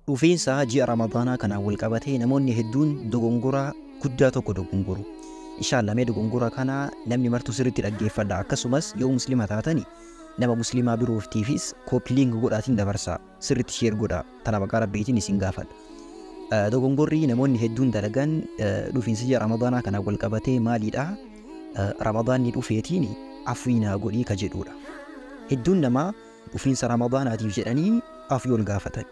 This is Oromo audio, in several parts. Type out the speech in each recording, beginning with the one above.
Dhufiinsa ji'a Ramadaanaa kanaan wal qabatee namoonni hedduun dogongora guddaa tokko dogongoru. Inshallah mee dogongora kana namni martuu sirriitti dhaggeeffadha. Akkasumas yoo muslima taatani nama muslimaa birooftiifis copy link godhaatiin dabarsaa, sirriitti share godhaa. Tana maqaa Rabbiitiin isin gaafadha. Dogongorri namoonni hedduun dalagan dhufiinsa ji'a Ramadaanaa kanaan wal qabatee maalidha? Ramadaanni dhufeetiin afwii naa godhii ka jedhudha. Hedduun namaa dhufiinsa Ramadaanaatiif jedhanii afwii ol gaafatan.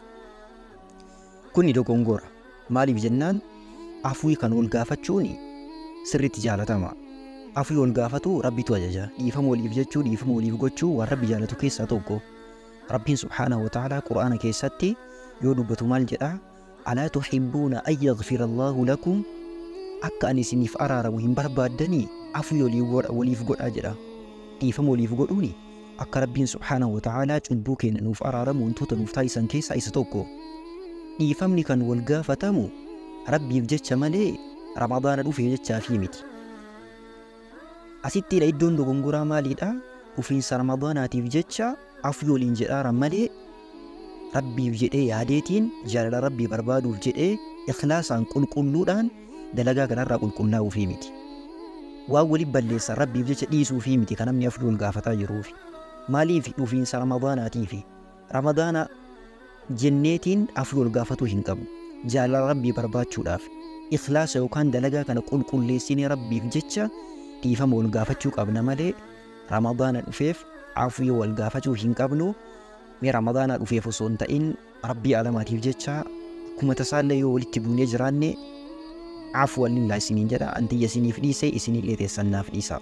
Kuni dogongora. Maaliif jennaan, afwii kan ol gaafachuun sirriitti jaalatama. Afwii ol gaafatu Rabbitu ajaja. Dhiifama waliif jechuu, dhiifama waliif gochuu waan Rabbi jaalatu keessaa tokko. Rabbiin subhaanahu wa ta'aalaa Qur'aana keessatti yoo dubbatu maal jedhaa? Alaa tuhibbuuna an yaghfira Allaahu lakum, akka ani isiniif araaramu hin barbaaddanii? Afwii waliif godhaa jedha. Dhiifama waliif godhuuni akka Rabbiin subhaanahu wa ta'aalaa cubbuu keenya nuuf araaramu wantoota nuuf taasisan keessaa isa tokko. Dhiifamni kan wal gaafatamu Rabbiif jecha malee Ramadaana dhufee jechaafii miti. Asittiidha iddoon dogongoraa maalidha? Dhufiinsa Ramadaanaatiif jecha afwii waliin jedhaara malee Rabbiif jedhee yaadeetiin, jaalala Rabbii barbaaduuf jedhee ikhlaasaan qulqulluudhaan dalagaa kanarraa qulqullaa'uufii miti. Waan waliin balleessan Rabbiif jecha dhiisuufii miti kan namni afwii wal gaafataa jiruufi. Maaliif? Dhufiinsa Ramadaanaatiifi. Ramadaana jenneetiin afwii wal gaafatuu hin qabnu. Jaalala Rabbii barbaachuudhaaf ikhlaasa yookaan dalagaa kana qulqulleessinee Rabbiif jecha dhiifama wal gaafachuu qabna malee Ramadaana dhufeef afwii wal gaafachuu hin qabnu. Mee Ramadaana dhufeef osoo hin ta'in Rabbii alamaatiif jecha akkuma tasaallee yoo walitti buunee jiraanne afwan lillah isiniin jedha. Antiyya isiniif dhiise, isinillee teessan naaf dhiisa.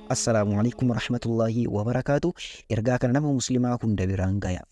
Assalaamu alaikum warahmatullaahi wabarakaatu. Ergaa kana nama muslimaa hunda biraan gaya.